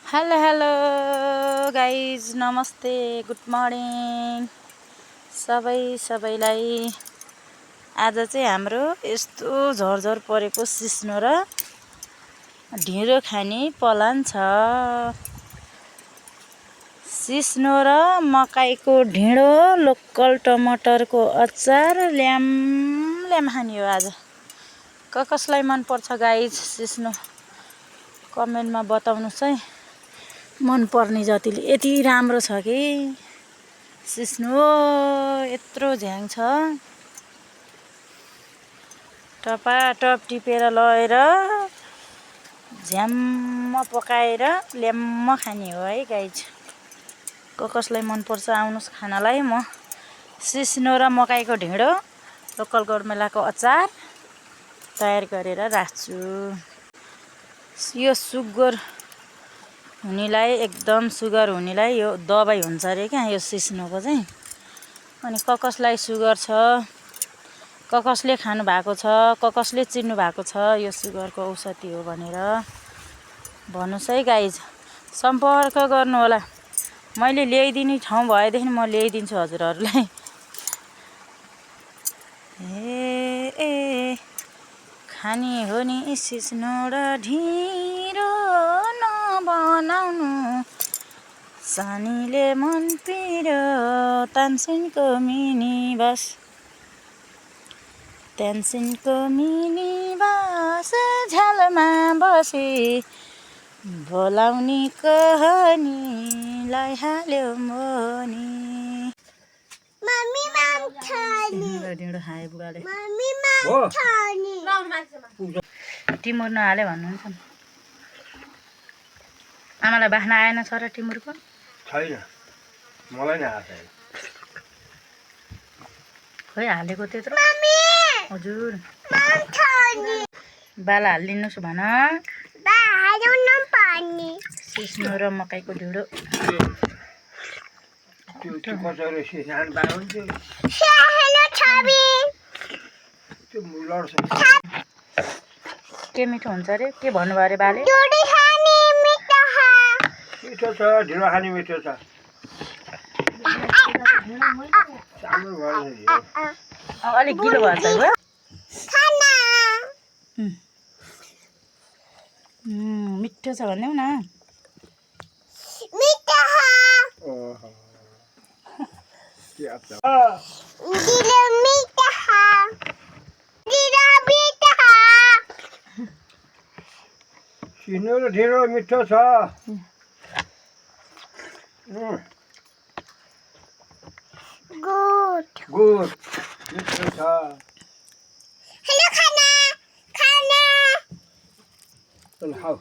Hello hello guys, नमस्ते, good morning सबैलाई। आज चाहिँ हाम्रो यस्तो झरझर परेको सिस्नो र ढिँडो खाने प्लान छ। सिस्नो र मकैको ढिँडो, लोकल टमाटरको अचार, ल्याम खाने हो आज। कसलाई मन पर्छ गाइज सिस्नो कमेन्टमा बताउनुस् है। मन पर्ने जतिले। यति राम्रो छ कि सिस्नो, यत्रो झ्याङ छ। टपाटप टिपेर लगेर झ्याम्म पकाएर ल्याम्म खाने हो है गाइज। कसलाई मन पर्छ आउनुस् खानालाई। म सिस्नो र मकैको ढिँडो, लोकल गरमेलाको अचार तयार गरेर राख्छु। यो सुगर हुनेलाई, एकदम सुगर हुनेलाई यो दबाई हुन्छ अरे क्या यो सिस्नोको चाहिँ। अनि कसलाई सुगर छ, कसले खानु भएको छ, कसले चिन्नु भएको छ यो सुगरको औषधि हो भनेर भन्नुस् है गाइज। सम्पर्क गर्नु होला। मैले ल्याइदिने ठाउँ भएदेखि म ल्याइदिन्छु हजुरहरूलाई। ए खाने हो नि सिस्नो र ढिँडो, नबनाउनु सानीले मन पिर्यो। तानसिनको मिनी बस झ्यालमा बसी बोलाउने कहनीलाई हाल्यो मोनी। ढिँडो खाए बुढाले। टिमुर नहाले भन्नुहुन्छ। आमालाई बाख्ना आएन छ र टिमुरको? छैन, मलाई नै आएको छैन। खोइ हालेको त्यत्रो। हजुर बाला हालिदिनुहोस् भन। सिस्नो र मकैको ढिँडो। कसरी सिसान बाहुन्थ्यो त्यो लड्छ। के मिठो हुन्छ अरे? के भन्नुभयो अरे बाले? मिठो छ, ढिँडो खाने मिठो छ। अलिक गिलो भएछ है। मिठो छ भनिदेऊ न। सिस्नो र ढिँडो मिठो छ। गुड मिठो छ। चल खाऊ।